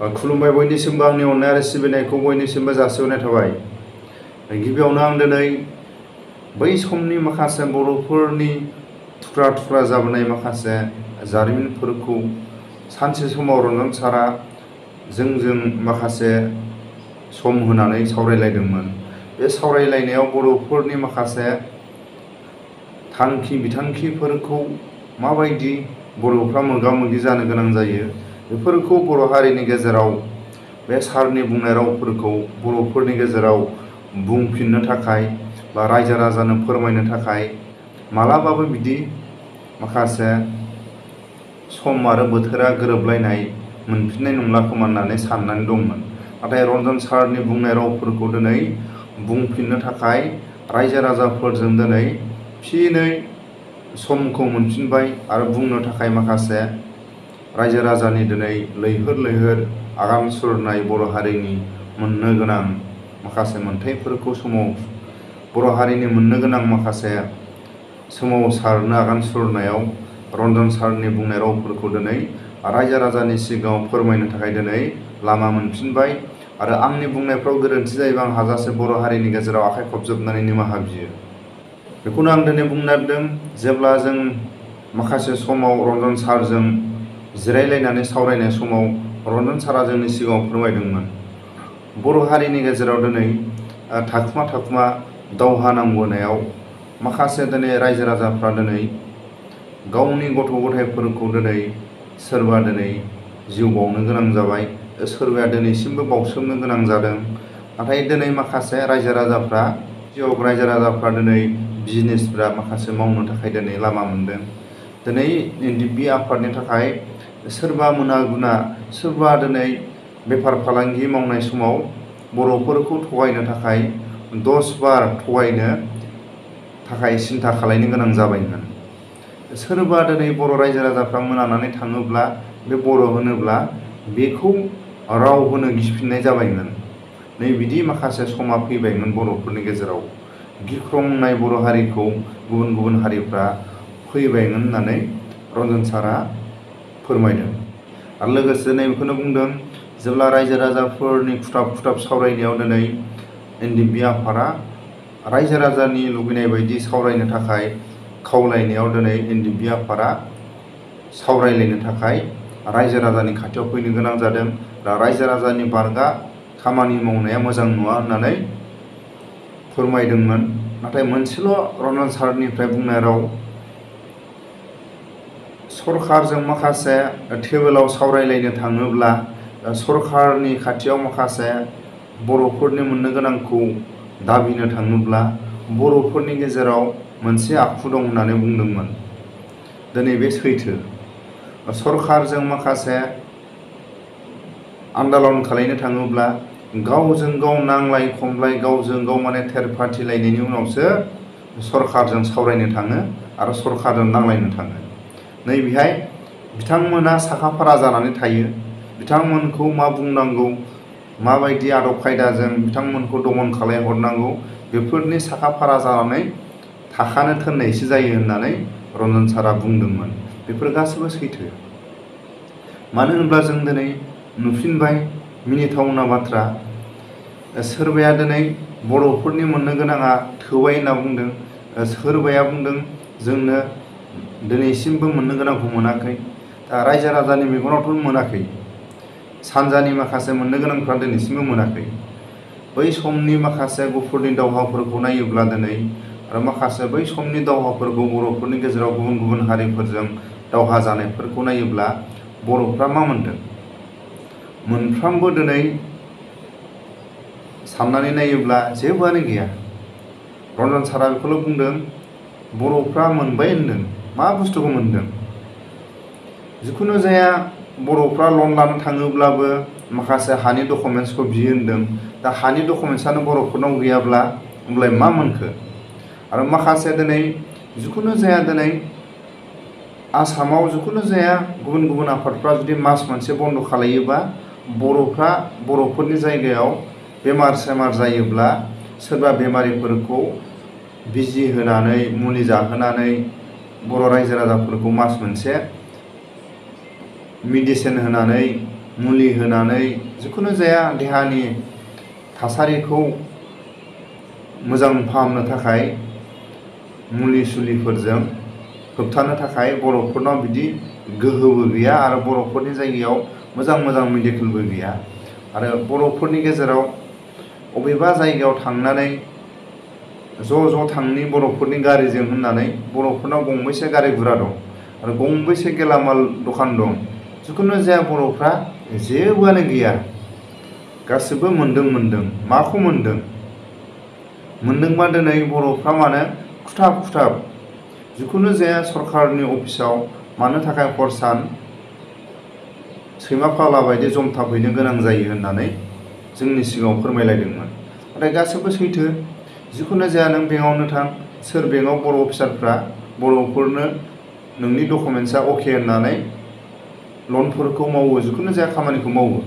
खुलुमबाय बयनिसिमबो आंनि अननाय आरो सिबिनायखौ बयनिसिमबो जासिहरनाय थाबाय। गिबियावनो आं दिनै बै समनि माखासे बर'फोरनि थुख्रा थुख्रा जाबोनाय माखासे जारिमिनफोरखौ सानसे समाव रन्जन सारा जोंजों माखासे सम होनानै सावरायलायदोंमोन। बे सावरायलायनायाव बर'फोरनि माखासे थांखि बिथांखिफोरखौ माबायदि बर'फ्रा मोगा मोगि जानो गोनां जायो बेफोरखौ बर' हारिनि गेजेराव बे सारनि बुंनाय रावफोरखौ बर'फोरनि गेजेराव बुंफिननो थाखाय बा रायजो राजानो फोरमायनो थाखाय मालाबाबो बिदि माखासे सम आरो बोथोरा गोरोबलायनाय मोनफिननाय नंला खोमा होननानै साननानै दंमोन। नाथाय रन्जन सारनि बुंनाय रावफोरखौ दिनै बुंफिननो थाखाय रायजो राजाफोरजों दिनै फिनै समखौ मोनफिनबाय आरो बुंनो थाखाय माखासे रायजो राजानि दिनै लैहोर लैहोर आगान सुरनाय बर' हारिनि मोननो गोनां माखासे मोनथायफोरखौ बर' हारिनि मोननो गोनां माखासे सोमावसारनो आगान सुरनायाव रन्जन सारनि बुंनाय रावफोरखौ दिनै रायजो राजानि सिगाङाव फोरमायनो थाखाय दिनै लामा मोनफिनबाय। आरो आंनि बुंनायफ्राव गोरोन्थि जायोबा आं हाजासे बर' हारिनि गेजेराव आखाइ खबजोबनानै निमाहा बियो। बेखौनो आं दिनै बुंनो नागिरदों। जेब्ला जों माखासे समाव रन्जन सारजों जिरायलायनानै सावरायनाय समाव रन्जन सारा जोंनि सिगाङाव फोरमायदोंमोन बर' हारिनि गेजेराव दिनै थाखुमा थाखुमा दावहा नांबोनायाव माखासे दिनै रायजो राजाफ्रा दिनै गावनि गथ' गथायफोरखौ दिनै सोरबा दिनै जिउ बावनो गोनां जाबाय, सोरबाया दिनैसिमबो बावसोमनो गोनां जादों। नाथाय दिनै माखासे रायजो राजाफ्रा दिनै बिजनेसफ्रा माखासे मावनो थाखाय दिनै लामा मोनदों। दिनै बे आफादनि थाखाय सोरबा मोना गुना सोरबा दिनै बेफार फालांगि मावनाय समाव बर'फोरखौ थगायनो थाखाय 10 बार थगायनो थाखाय सिन्था खालायनो गोनां जाबायमोन। सोरबा दिनै बर' रायजो राजाफ्रा मोनानानै थाङोब्ला बे बर' होनोब्ला बेखौ राव होनो गिफिननाय जाबायमोन। नै बिदि माखासे समा फैबायमोन बर'फोरनि गेजेराव। गिख्रंनाय बर' हारिखौ गुबुन गुबुन हारिफ्रा फैबायमोन होननानै रन्जन सारा फोरमायदों। आरो लोगोसे बेखौनो बुंदों जेब्ला रायजो राजाफोरनि खुथाब सावरायनायाव दिनै NDP आफादा रायजो राजानि लुबैनाय बायदि सावरायनो थाखाय खावलायनायाव दिनै NDP आफादा सावरायलायनो थाखाय रायजो राजानि खाथियाव फैनो गोनां जादों। दा रायजो राजानि बारगा खामानि मावनाया मोजां नङा होननानै फोरमायदोंमोन। नाथाय मोनसेल' रन्जन सारनिफ्राय बुंनाय राव, सरकारजों माखासे टेबोलाव सावरायलायनो थाङोब्ला सरकारनि खाथियाव माखासे बर'फोरनि मोननो गोनांखौ दाबिनो थाङोब्ला बर'फोरनि गेजेराव मोनसे आखु दं होननानै बुंदोंमोन। दिनै बे सैथो। सरकारजों माखासे आन्दालन खालायनो थाङोब्ला गावजों गाव नांलाय खमलाय गावजों गाव थेर फाथिलायनायनि उनावसो सरकारजों सावरायनो थाङो आरो सरकारजों नांलायनो थाङो। नै बेहाय बिथांमोना साखाफारा जानानै थायो। बिथांमोनखौ मा बुंनांगौ, माबायदि आदब खायदाजों बिथांमोनखौ दमन खालायहरनांगौ बेफोरनि साखाफारा जानानै थाखानो थोननायसो जायो होननानै रन्जन सारा बुंदोंमोन। बेफोर गासैबो सैथो। मानो होनब्ला जों दिनै नुफिनबाय मिनिथावना बाथ्रा, सोरबाया दिनै बर'फोरनि मोननो गोनाङा थोबाय होनना बुंदों, सोरबाया बुंदों जोंनो दिनैसिमबो मोननो गोनांखौ मोनाखै। दा रायजो राजानि मेगनावथ' मोनाखै, सानजानि माखासे मोननो गोनांफ्रा दिनैसिमबो मोनाखै। बै समनि माखासे गुफुरनि दावहाफोरखौ नायोब्ला दिनै आरो माखासे बै समनि दावहाफोरखौ बर'फोरनि गेजेराव गुबुन गुबुन हारिफोरजों दावहा जानायफोरखौ नायोब्ला बर'फ्रा मा मोनदों? मोनफ्रामबो दिनै साननानै नायोब्ला जेबोआनो गैया। रन्जन सारा बेखौल' बुंदों बर'फ्रा मोनबाय होनदों। मा बुस्थुखौ मोनदों? जिखुनु जाया बर'फ्रा लन लानो थाङोब्लाबो माखासे हानि डकुमेन्ट्सखौ बियो होनदों। दा हानि डकुमेन्ट्सआनो बर'फोरनाव गैयाब्ला होमब्लाय मा मोनखो? आरो माखासे दिनै जिखुनु जाया दिनै आसामाव जिखुनु जाया गुबुन गुबुन आफादफ्रा जुदि मास मोनसे बन्द' खालायोबा बर'फोरनि जायगायाव बेमार सेमार जायोब्ला सोरबा बेमारिफोरखौ बिजि होनानै मुलि जाहोनानै बर' रायजो राजाफोरखौ मास मोनसे मेडिसिन होनानै मुलि होनानै जिखुनु जाया देहानि थासारिखौ मोजां फाहामनो थाखाय मुलि सुलिफोरजों होबथानो थाखाय बर'फोरनाव बिदि गोहोबो गैया आरो बर'फोरनि जायगायाव मोजां मेडिकेलबो गैया। आरो बर'फोरनि गेजेराव अबेबा जायगायाव थांनानै ज' थांनि बर'फोरनि गारिजों होननानै बर'फोरनाव गंबेसे गारि गुरा दं आरो गंबेसे गेलामाल दखान दं, जिखुनु जाया बर'फ्रा जेबोआनो गैया। गासिबो मोनदों माखौ मोनदोंबा दिनै बर'फ्रा मानो खुथाब जिखुनु जाया सरकारनि अफिसाव मानो थाखाय हर सान सैमा फाग्ला बायदि जमथाफैनो गोनां जायो होननानै जोंनि सिगाङाव फोरमायलायदोंमोन। नाथाय गासैबो सैथो। जिखुनु जाया नों बेंकआवनो थां, सोर बेंकआव बर' अफिसारफ्रा बर'फोरनो नोंनि डकुमेन्ट्सआ अके होननानै लनफोरखौ मावो, जिखुनु जाया खामानिखौ मावो।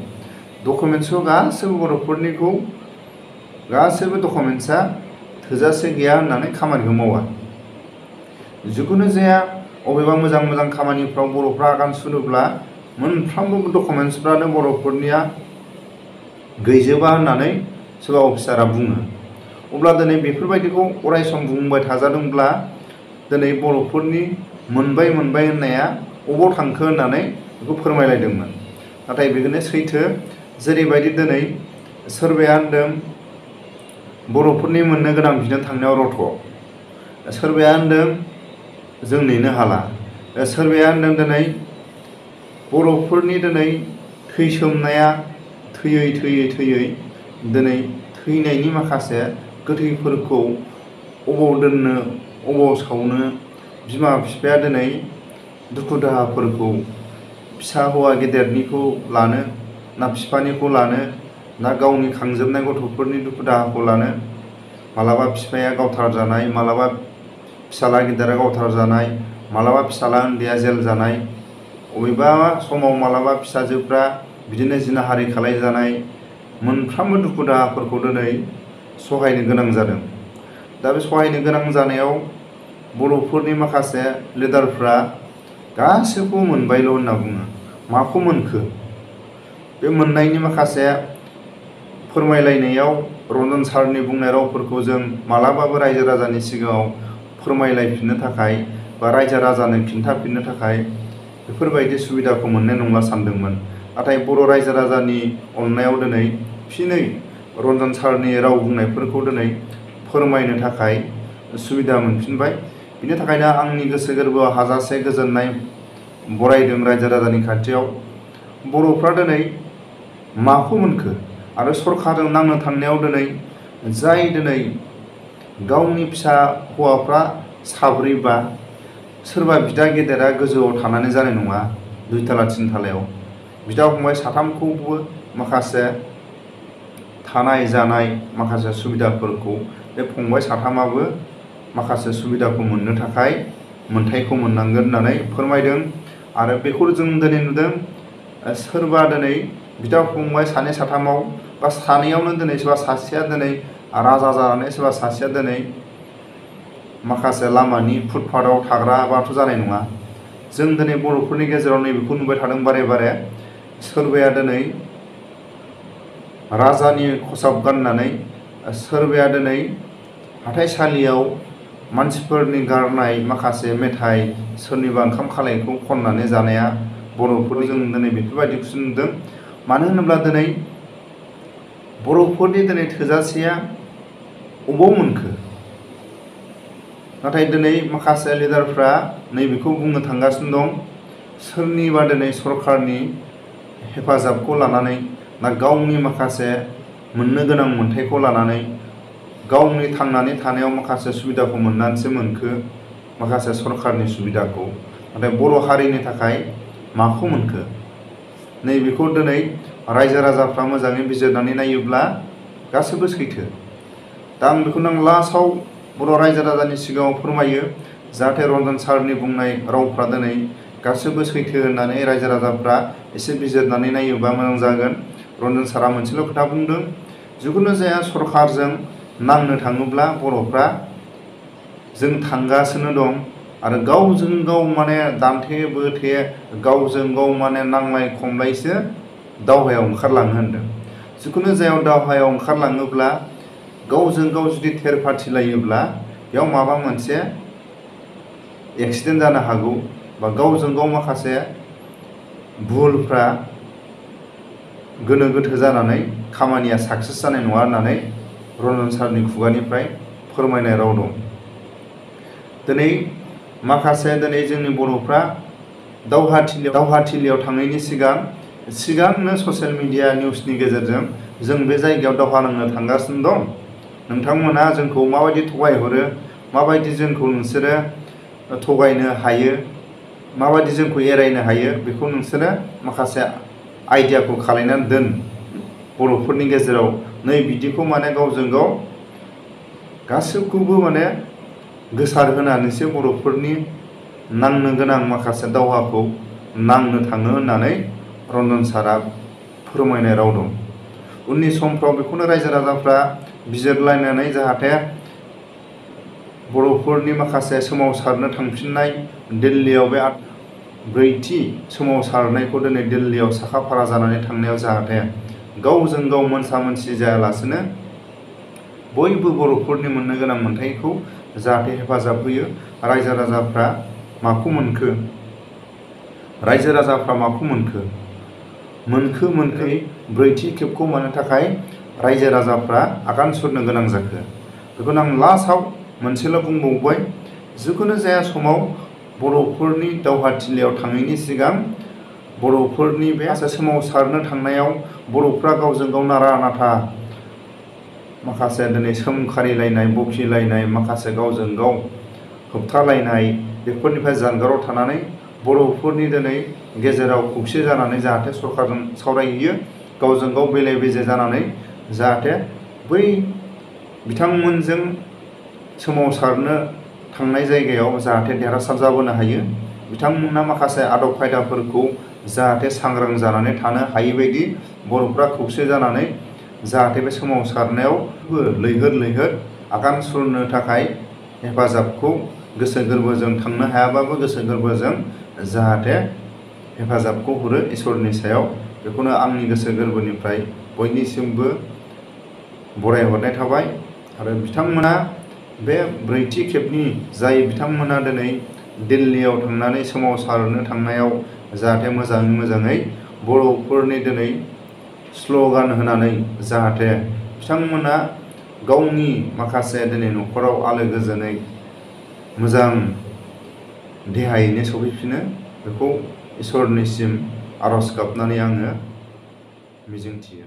डकुमेन्ट्सखौ गासैबो बर'फोरनिखौ गासैबो डकुमेन्ट्सआ थोजासे गैया होननानै खामानिखौ मावा। जिखुनु जाया अबेबा मोजां खामानिफ्राव बर'फ्रा आगान सुरोब्ला मोनफ्रोमबो डकुमेन्ट्सफ्रानो बर'फोरनिया गैजोबा होननानै सोरबा अफिसारा बुङो। अब्ला दिनै बेफोरबायदिखौ अराय सम बुंबाय थाजादोंब्ला दिनै बर'फोरनि मोनबाय होननाया अबाव थांखो होननानै बेखौ फोरमायलायदोंमोन। नाथाय बेखौनो सैथो। जेरैबायदि दिनै सोरबाया होनदों बर'फोरनि मोननो गोनां बिनो थांनायाव रथ', सोरबाया होनदों जों नेनो हाला, सोरबाया होनदों दिनै बर'फोरनि दिनै थैसोमनाया थैयै दिनै थैनायनि माखासे गोथैफोरखौ अबाव दोननो अबाव सावनो, बिमा बिफाया दिनै दुखु दाहाफोरखौ फिसा हौवा गेदेरनिखौ लानो ना बिफानिखौ लानो ना गावनि खांजोबनाय गथ'फोरनि दुखु दाहाखौ लानो। मालाबा बिफाया गावथार जानाय, मालाबा फिसाला गिदिरा गावथार जानाय, मालाबा फिसाला उन्दैया जेल जानाय, अबेबा समाव मालाबा फिसाजोफ्रा बिदिनो जिनाहारि खालायजानाय, मोनफ्रोमबो दुखु दाहाफोरखौ दिनै सहायनो गोनां जादों। दा बे सहायनो गोनां जानायाव बर'फोरनि माखासे लिडारफ्रा गासैखौबो मोनबायल' होनना बुङो। माखौ मोनखो? बे मोननायनि माखासे फोरमायलायनायाव रन्जन सारनि बुंनाय रावफोरखौ जों मालाबाबो रायजो राजानि सिगाङाव फोरमायलायफिननो थाखाय बा रायजो राजानो खिन्थाफिननो थाखाय बेफोरबायदि सुबिदाखौ मोननाय नंला सानदोंमोन। नाथाय बर' रायजो राजानि अननायाव दिनै फिनै रन्जन सारनि राव बुंनायफोरखौ दिनै फोरमायनो थाखाय सुबिदा मोनफिनबाय। बिनि थाखायनो आंनि गोसो गोरबोआव हाजासे गोजोननाय बरायदों रायजो राजानि खाथियाव। बर'फ्रा दिनै माखौ मोनखो? आरो सरकारजों नांनो थांनायाव दिनै दिनै गावनि फिसा हौवाफ्रा साब्रैबा सोरबा बिदा गेदेरा गोजौआव थानानै जानाय नङा, 2 थाला 3 थालायाव बिदा फंबाय साथामखौबो माखासे थानाय जानाय माखासे सुबिदाफोरखौ बे फंबाय साथामाबो माखासे सुबिदाखौ मोननो थाखाय मोनथायखौ मोननांगोन होननानै फोरमायदों। आरो बेखौ जों दिनै नुदों, सोरबा दिनै बिदा फंबाय सानै साथामाव बा सानैयावनो दिनै सोरबा सासेया दिनै राजा जानानै सोरबा सासेया दिनै माखासे लामानि फुटपाथाव थाग्राबाथ' जानाय नङा। जों दिनै बर'फोरनि गेजेराव नैबेखौ नुबाय थादों बारे सोरबाया दिनै राजानि खसाब गाननानै, सोरबाया दिनै हाथाइसालियाव मानसिफोरनि गारनाय माखासे मेथाइ, सोरनिबा ओंखाम खालायखौ खननानै जानाया बर'फोरनि जों दिनै बेफोरबायदिखौसो नुदों। मानो होनोब्ला दिनै बर'फोरनि दिनै थोजासेया अबाव मोनखो? नाथाय दिनै माखासे लिडारफ्रा नैबेखौ बुंनो थांगासिनो दं, सोरनिबा दिनै सरकारनि हेफाजाबखौ लानानै ना गावनि माखासे मोननो गोनां मोनथायखौ लानानै गावनि थांनानै थानायाव माखासे सुबिदाखौ मोननानैसो मोनखो माखासे सरकारनि सुबिदाखौ। नाथाय बर' हारिनि थाखाय माखौ मोनखो? नैबेखौ दिनै रायजो राजाफ्रा मोजाङै बिजिरनानै नायोब्ला गासैबो सैथो। दा आं बेखौनो लास्टआव बर' रायजो राजानि सिगाङाव फोरमायो, जाहाथे रन्जन सारनि बुंनाय रावफ्रा दिनै गासैबो सैथो होननानै रायजो राजाफ्रा एसे बिजिरनानै नायोबा मोजां जागोन। रन्जन सारा मोनसेल' खोथा बुंदों, जिखुनु जाया सरकारजों नांनो थाङोब्ला बर'फ्रा जों थांगासिनो दं आरो गावजों गाव माने दान्थे बोथे गावजों गाव माने नांलाय खमलायसो दावहायाव ओंखारलाङो होनदों। जिखुनु जाया दावहायाव ओंखारलाङोब्ला गावजों गाव जुदि थेर फाथिलायोब्ला बेयाव माबा मोनसे एक्सिडेन्ट जानो हागौ बा गावजों गाव माखासे भुलफ्रा गोनो गोथो जानानै खामानिया साक्सेस जानाय नङा होननानै रन्जन सारनि खुगानिफ्राय फोरमायनाय राव दं। दिनै माखासे जोंनि बर'फ्रा दावहाथिलियाव थांनायनि सिगांनो ससियेल मिडिया निउसनि गेजेरजों जों बे जायगायाव दावहा नांनो थांगासिनो दं, नोंथांमोना जोंखौ माबायदि थगायहरो, माबायदि जोंखौ नोंसोरो थगायनो हायो, माबायदि जोंखौ एरायनो हायो, बेखौ नोंसोरो माखासे आइडियाखौ खालायनानै दोन बर'फोरनि गेजेराव। नै बिदिखौ माने गावजों गाव गासैखौबो माने गोसार होनानैसो बर'फोरनि नांनो गोनां माखासे दावहाखौ नांनो थाङो होननानै रन्जन सारा फोरमायनाय राव दं। उननि समफ्राव बेखौनो रायजो राजाफ्रा बिजिरलायनानै जाहाथे बर'फोरनि माखासे सोमावसारनो थांफिननाय दिल्लीयाव बे ब्रैथि सोमावसारनायखौ दिनै दिल्लीयाव साखा फारा जानानै थांनायाव जाहाथे गावजों गाव मोनसा मोनसि जायालासेनो बयबो बर'फोरनि मोननो गोनां मोनथायखौ जाहाथे हेफाजाब होयो। रायजो राजाफ्रा माखौ मोनखो? रायजो राजाफ्रा माखौ मोनखो ब्रैथि खेबखौ मोननो थाखाय रायजो राजाफ्रा आगान सुरनो गोनां जाखो? बेखौनो आं लास्टआव मोनसेल' बुंबावबाय। जिखुनु जाया समाव बर'फोरनि दावहाथिलियाव थाङैनि सिगां बर'फोरनि बे सोमावसारनो थांनायाव बर'फ्रा गावजों गाव नारा नाथा माखासे दिनै सोंखारिलायनाय, बखिलायनाय, माखासे गावजों गाव होबथालायनाय, बेफोरनिफ्राय जानगाराव थानानै बर'फोरनि दिनै गेजेराव खौसे जानानै जाहाथे सरकारजों सावरायहैयो, गावजों गाव बेले बेजे जानानै जाहाथे बै बिथांमोनजों सोमावसारनो थांनाय जायगायाव जाहाथे देरहासार जाबोनो हायो। बिथांमोना माखासे आदब खायदाफोरखौ जाहाथे सांग्रां जानानै थानो हायैबायदि बर'फ्रा खौसे जानानै जाहाथे बे सोमावसारनायावबो लैहोर आगान सुरनो थाखाय हेफाजाबखौ गोसो गोरबोजों थांनो हायाबाबो गोसो गोरबोजों जाहाथे हेफाजाबखौ हरो इसोरनि सायाव। बेखौनो आंनि गोसो गोरबोनिफ्राय बयनिसिमबो बरायहरनाय थाबाय। आरो बिथांमोना बे ब्रैथि खेबनि जाय बिथांमोना दिनै दिल्लीयाव थांनानै सोमावसारनो थांनायाव जाहाथे मोजाङै बर'फोरनि दिनै स्ल'गान होनानै जाहाथे बिथांमोना गावनि माखासे दिनै न'खराव आलो गोजोनै मोजां देहायैनो सफैफिनो, बेखौ इसोरनिसिम आर'ज गाबनानै आङो मिजिंथियो।